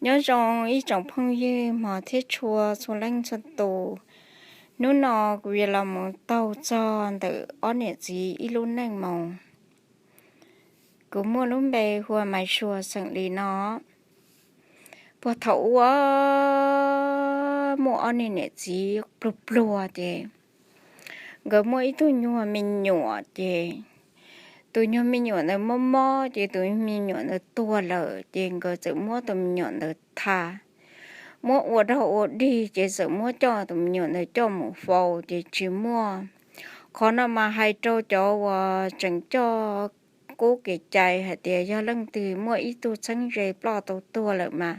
Nyob zoo ib tsoom phooj ywg hmov thiab tshua txhua leej txhua tus. Hnub no kuv yuav los mus taug txog ntawm ob niam txiv ib lub neej mus. Kuv muaj lub npe hu ua Maiv Suav xeem Lis no. Puag thaum ub muaj ob niag niam txiv pluag pluag ces nkawd muaj ib tug nyuag me nyuam ces tus nyuag me nyuam ntawd mob mob ces tus me nyuam ntawd tuag lawm ces nkawd txawm muab tus me nyuam ntawd tha, muab ua dog ua dig ces txawm muab coj tus me nyuam ntawd coj mus faus ces tsis muaj. Qhov no mas hais rau cov uas tseem coj qub kev cai hais tias yog leej twg muaj ib tug txheeb ze ploj tau tuag lawm mas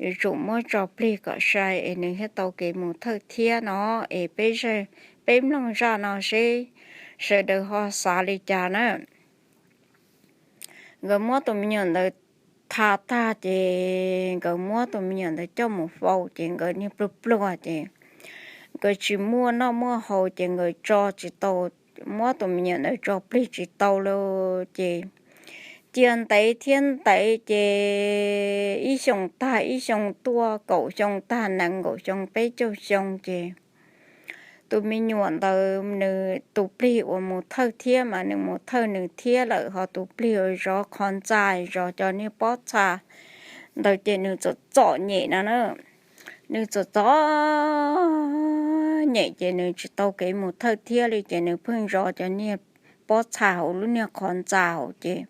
yuav tsum muab tso plig kom sai es nws thiaj tau kev mus thawj thiab no. Es peb, peb mloog zaj no seb sawv daws ho xav li cas na. Nkawd muab tus me nyuam ntawd tha tag ces nkawd muab tus me nyuam ntawd coj mus faus ces nkawd niag pluag pluag ces nkawd tsis muaj noj muaj haus ces nkawd tso tsis tau, muab tus me nyuam ntawd tso plig tsis tau li. Ces cia ntev thiab ntev ces ib xyoos tag ib xyoos tuaj, kaum xyoo tag nees nkaum xyoo peb caug xyoo ces tus me nyuam ntawd nws tus plig uas mus thawj thiab mas nws mus thawj nws thiab lawm, ho tus plig uas zov qhov ntxa zov cov niag pob txha ntawd ces nws txom txom nyem no na. Nws txom txom nyem ces nws tsis tau kev mus thawj thiab li ces nws pheej zov cov niag pob txha hauv lub niag qhov ntxa hauv ces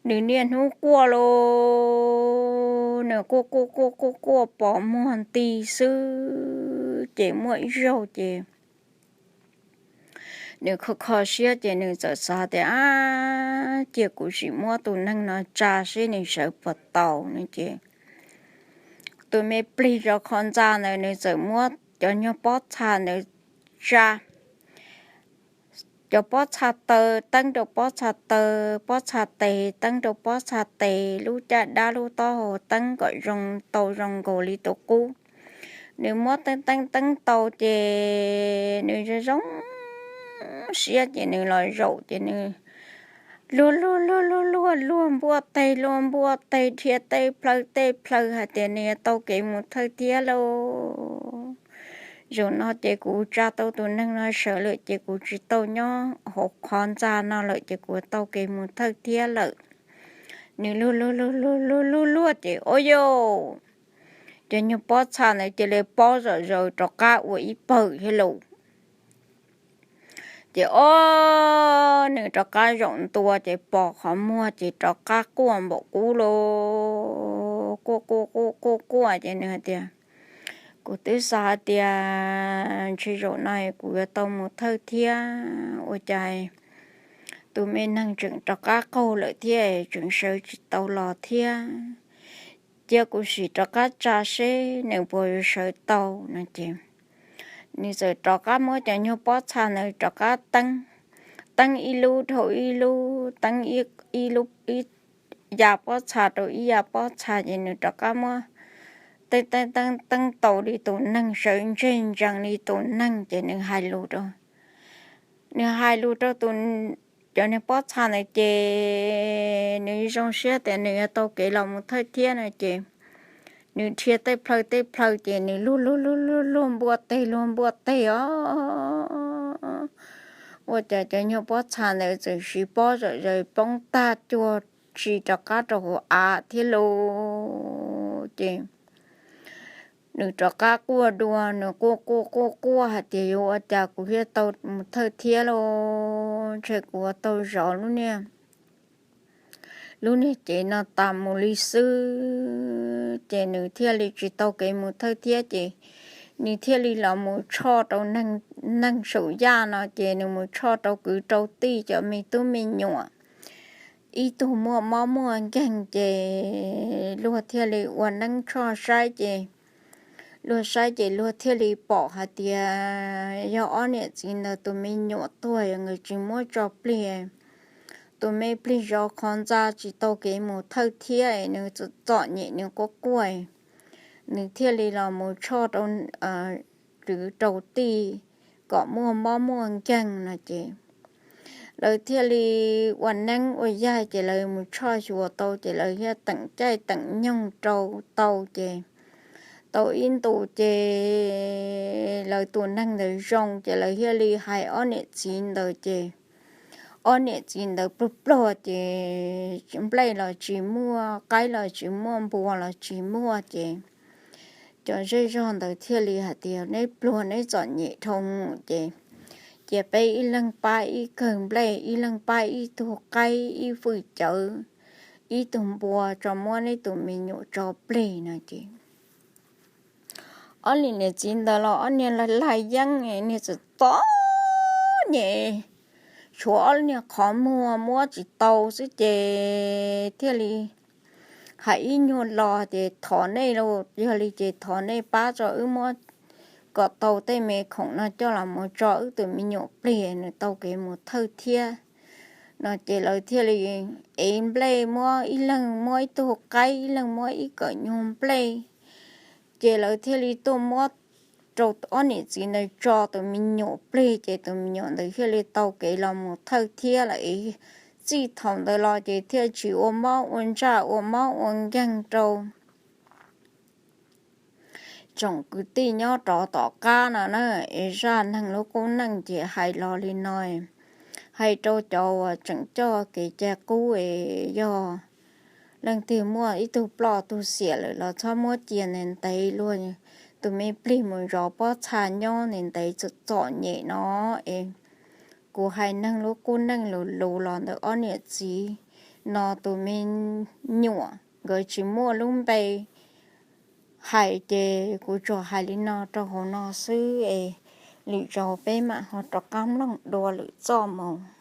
nws niaj hnub quaj los nws quaj quaj quaj quaj quaj pos muag nti xwb ces muaj ib zaug ces nws kho kho siab ces nws txawm xav tias, ab, cia kuv sim muab tus neeg no tsa seb nws sawv puas tau no ces tus me plig zov qhov ntxa ntawd nws txawm muab cov nyuag pob txha ntawd tsa, cov pob txha taw teeb rau pob txha taw, pob txha tes teeb rau pob txha tes, lub caj dab lub taub hau teeb kom zoo tau zoo nkaus li tus qub. Nws muab teeb teeb teeb tau ces nws zoo zoo siab ces nws los zaum ces nws luag luag luag luag luag luag npuaj teg luag npuaj teg, dhia tej plhaw tej plhaw hais tias nws yuav tau kev mus thawj thiab lauj. Zaum no ces kuv tsa tau tus neeg no sawv lawm ces kuv tsis tau nyob hauv qhov ntxa no lawm ces kuv tau kev mus thawj thiab lawm. Nws luag luag luag luag luag luag ces ua yau, cov nyuag pob txha ntawd cia li pob zom zaws rov qab ua ib pawg thiab lauj. Ces ob, nws rov qab zaum ntua ces pos qhov muag ces rov qab quaj npaum qub lauj, quaj quaj quaj quaj quaj ces nws hais tias, kuv twb xav hais tias ntshe zaum no kuv yuav tau mus thawj thiab, ua cas tus me neeg tseem rov qab qaug lawm thiab tseem sawv tsis tau los thiab. Cia kuv sim rov qab tsa seb nws puas yuav sawv tau no ces nws txawm rov qab muab cov nyuag pob txha ntawd rov qab teeb, teeb ib lub rau ib lub, teeb ib lub, ib ya pob txha rau ib ya pob txha ces nws rov qab muab teeb teeb teeb teeb tau li tus neeg, sawv ntseg ntsees li tus neeg ces nws hais lus rau, nws hais lus rau tus, cov niag pob txha ntawd ces nws zoo siab tias nws yuav tau kev los mus thawj thiab no ces nws dhia tej plhaw tej plhaw ces nws luag luag luag luag luag npuaj teg luag npuaj teg os, ua cas cov nyuag pob txha ntawd txawm siv pob zom zaws poob tag cuag tsis rov qab rau hauv av thiab lauj. Ces nws rov qab quaj dua, nws quaj quaj quaj quaj hais tias yuav ua cas kuv thiaj tau mus thawj thiab lauj, ntshe kuv yuav tau zov lub niag, lub niag cev no tas mus li xwb ces nws thiaj li tsis tau kev mus thawj thiab ces nws thiaj li los mus tshoj rau neeg saum yaj no ces nws mus tshoj rau kwv rau tij cov me tub me nyuam, ib tug muaj mob muaj nkeeg ces luag thiaj li ua neeb tshoj saib ces luag saib ces luag thiaj li pom hais tias yog ob niam txiv ntawd tus me nyuam tuag, nkawd tsis muab tso plig, tus me plig zov qhov ntxa tsis tau kev mus thawj thiab nws txom txom nyem nws quaj quaj, nws thiaj li los mus tshoj rau kwv rau tij kom muaj mob muaj nkeeg no ces lawv thiaj li ua neeb ua yaig ces lawv mus tshoj xyuas tau ces lawv thiaj teem caij teem nyoog rau tau ces tau ib ntus ces lawv tus neeg ntawd zoo ces lawv thiaj li hais ob niam txiv ntawd ces ob niam txiv ntawd pluag pluag ces nplej los tsis muaj, qaib los tsis muaj, npua los tsis muaj ces cov zej zog ntawd thiaj li hais tias neb pluag neb txom nyem dhau mus ces cia peb ib leeg pab ib kawm nplej, ib leeg pab ib tug qaib, ib fwj cawv, ib tug npua tso muab neb tus me nyuam tso plig no ces ob niam txiv ntawd los ob niag laj laj yeeb, niag txom txom nyem, tshuav ob niag qhov muag muab tsis tau xwb ces thiaj li hais ib nyuag lo ces thov nej los yog li ces thov nej pab tso wb muab kom tau tej me khoom no coj los mus tso wb tus me nyuam plig nws tau kev mus thawj thiab no ces lawv thiaj li ev nplej muab ib leeg muab ib tug qaib, ib leeg muab ib kawm nyuag nplej ces lawv thiaj li tuaj muab rau ob niam txiv ntawd tso tus me nyuam plig ces tus me nyuam ntawd thiaj li tau kev los mus thawj thiab lawm. Txij thaum ntawd los ces thiaj tsis ua mob ua ntsaj ua mob ua nkeeg rau tsoom kwv tij nyob rov tom qab no na. Es zaj neeg lub qub neej ces hais los li no, hais rau cov uas tseem coj kev cai qub es yog leej twg muaj ib tug ploj tug xiam lawm los txhob muab cia ntev ntev luag tus me plig mus zov pob txha nyob ntev ntev txom txom nyem no es kuv hais neeg lub qub neej lus lus los ntawm ob niam txiv no tus me nyuam nkawd tsis muaj lub npe hais ces kuv tsuas hais li no rau hauv no xwb es lwm zaus peb mam ho rov qab mloog dua lwm txoj mus.